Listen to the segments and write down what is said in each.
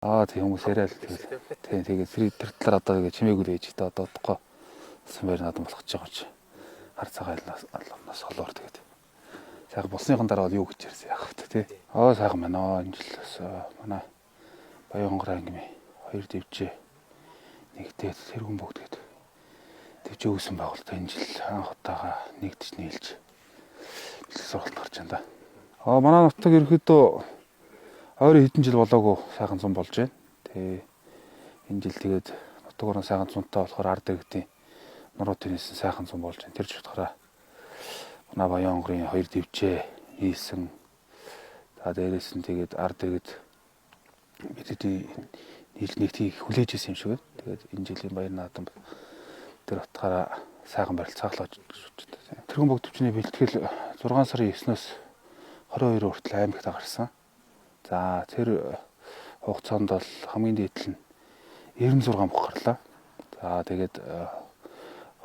Аа тийм хүмүүс яриа л тэгэл. Тийм, тэгээд тэр талаар одоо тэгээ чимээгүй л ээж та одоо удахгүй улсын баяр наадам болох гэж байгаа юм чи. Хар цагаан алнаас солоор тэгээд. Сайхан болсныхан дараа бол юу гэж ярьсан яах вэ тий. Аа сайхан байна. Энэ жил бас манай Баянхонгор ангими хоёр дэвжээ нэгдээд тэргүүн богд гээд дэвжээ үүсэн байгуулалт энэ жил анх удаага нэгдэж нийлж бэлтгэл сургалт гарч байна да. Аа манай нутаг ерөөхдөө ойрын хэдэн жил болоогүй сайхан зун болж байна. Тэгээ энэ жил тэгээд нутаг орон сайхан зунтай болохоор ард иргэдийн нуруу тэнийсэн сайхан зун болж байна. Тэр ч утгаараа манай Баянхонгорын хоёр дэвжээ нийлсэн. За дээрээс нь тэгээд ард иргэд бидний нийл нэгтгийг хүлээж исэн юм шиг байна. Тэгээд энэ жилийн баяр наадам тэр утгаараа сайхан барилцааглаа гэж бодож байна. Тэргүүн богд төвчний бэлтгэл 6 сарын 9-өөс 22 хүртэл аймагт гарсан. За тэр хугацаанд бол хамгийн дээд нь 96 бүх гарлаа. За тэгээд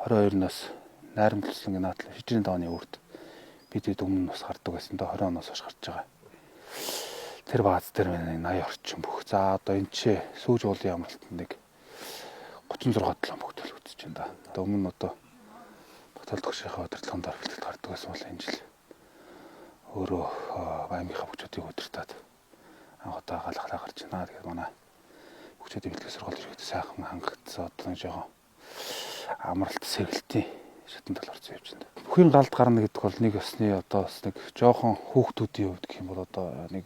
22-наас найрамдлалын наадлын шижирийн дооны үрд бид өмнө нь бас гардаг байсан доо 20 оноос хойш гарч байгаа. Тэр бааз дээр байна 80 орчим бүх. За одоо энэ ч сүүж уулын амралтанд нэг 36 7 бүх төлөвлөж байна да. Одоо өмнө нь одоо Батал төгшийнхээ удирдлагын дор бэлтгэл гардаг байсан бол энэ жил өөрөө аймгийнхаа бүчүүдийг удирдаад анх удаа галахлаа гарч байна. Тэгээд манай бүчүүдийн бэлтгэл сургалт ирэхэд сайхан хангагдсан, одоо нэг жоохон амралт сэргэлтийн шатан тал орсон явж байна. Бүхийн галд гарна гэдэг бол нэг ёсны одоо бас нэг жоохон хүүхдүүдийн хувьд гэх юм бол одоо нэг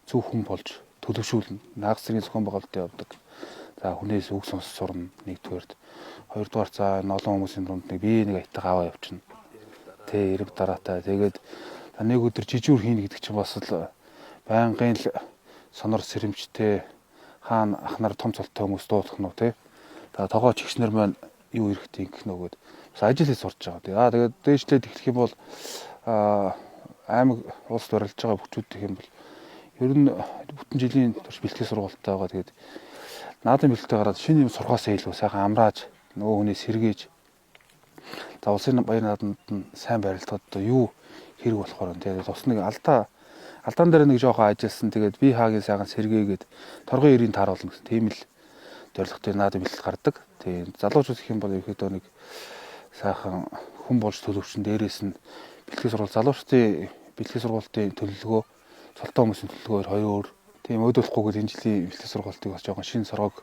зөв хүн болж төлөвшүүлнэ. Наагас зэргийн зохион байгуулалтын явдаг. За хүнээс үг сонсож сурна нэгдүгээрт. Хоёрдугаар за энэ олон хүмүүсийн дунд нэг бие нэг аятайгаа аваа явчихна. Тэ эрэг дараатай. Тэгээд нэг өдөр жижүүр хийнэ гэдэг чинь бас л байнгын л сонор сэрэмжтэй хаана ах нар том цолтой хүмүүс дуудах нь уу те. За тогоо чигснэр маань юу эрэхтэй ингэх нөгөөд бас ажил хийж сурч байгаа. Тэгээд дээшлээд эхлэх юм бол аймаг улс барилж байгаа бүчүүд гэх юм бол ер нь бүтэн жилийн турш бэлтгэл сургуультай байгаа. Тэгээд наадам бэлтгэл гараад шинэ юм сурхаасаа илүү сайхан амрааж нөгөө хүнээ сэргийж за улсын баяр наадамд нь сайн барилдахад одоо юу хэрэг болохоор вэ? Тэгээд бас нэг алдаан дээр нэг жоохон ажилласан. Тэгээд би хаагийн сайхан сэргээгээд торгон эрийн тааруулна гэсэн тийм л зорилготой наадам бэлтгэл гардаг. Тэгээд залуучууд гэх юм бол ерөөхдөө нэг сайхан хүн болж төлөвшин дээрээс нь бэлтгэл сургууль залуучдын бэлтгэл сургуулийн төлөвлөгөө цолтой хүмүүсийн төлөвлөгөөр хоёр өөр. Тийм өөдөлөхгүйгээр энэ жилийн бэлтгэл сургалтыг бас жоохон шинэ соргог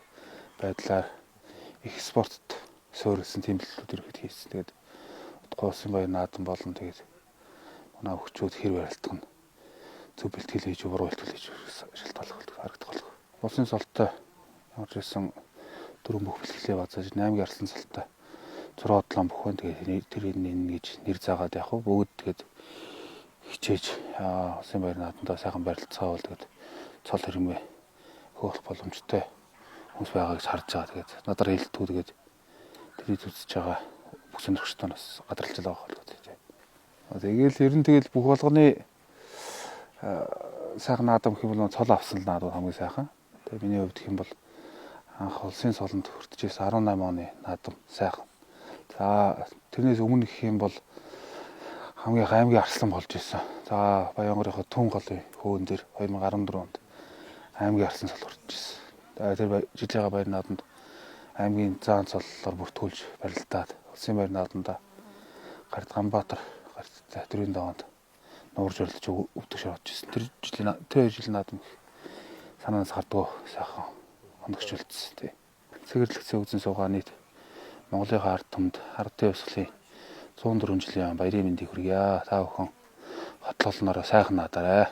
байдлаар их спортод суурилсан тийм бэлтгэлүүд ерөөхдөө хийсэн. Тэгээд удахгүй улсын баяр наадам болон тэгээд манай хөгчүүд хэр барилдах нь зөв бэлтгэл хийж буруу бэлтгэл хийж шалтгааллах харагдах болох. Улсын цолтой ямар ч байсан дөрвөн бүх бэлтгэлээ базааж 8-гийн арслан цолтой 6 7 бүх байна. Тэгээд тэр энэ гэж нэр заагаад яг хөө бүгд тэгээд хичээж улсын баяр наадамдаа сайхан барилцгаа бол тэгээд цол хэрмээ хөөх боломжтой хүмүүс байгааг харж байгаа. Тэгээд надаар хэлтгүү тэгээд тэрийг үзэж байгаа бүх сонирхчтой нас гадарлаж байгаа болоо тийм. Тэгэл ер нь тэгэл бүх болгоны сайхан наадам гэх юм бол цол авсан л наадам хамгийн сайхан. Тэгээ миний хувьд гэх юм бол анх улсын цолонд хүртэжээс 18 оны наадам сайхан. За тэрнээс өмнө гэх юм бол хамгийн аймгийн арслан болж исэн. За Баянгорынхоо түн голын хөөн дээр 2014 онд аймгийн арслан цол хүртэжсэн. Тэр жилийнхаа баяр наадамд аймгийн заан цоллоор бүртгүүлж барилдаад улсын баяр наадамдаа Гард Ганбаатар гардтай дөрвийн даваанд нуурж барилдаж өвдөг шорож ирсэн. Тэр жилийн тэр хоёр жилийн наадам санаанаас гардгуу сайхан хоногч үлдсэн тий. Цэвэрлэгцээ үзэн суугаа нийт Монголынхаа ард түмэнд ардын ёслолын 104 жилийн баярын мэндийг хүргье. Та бүхэн хотлолноороо сайхан наадаарай.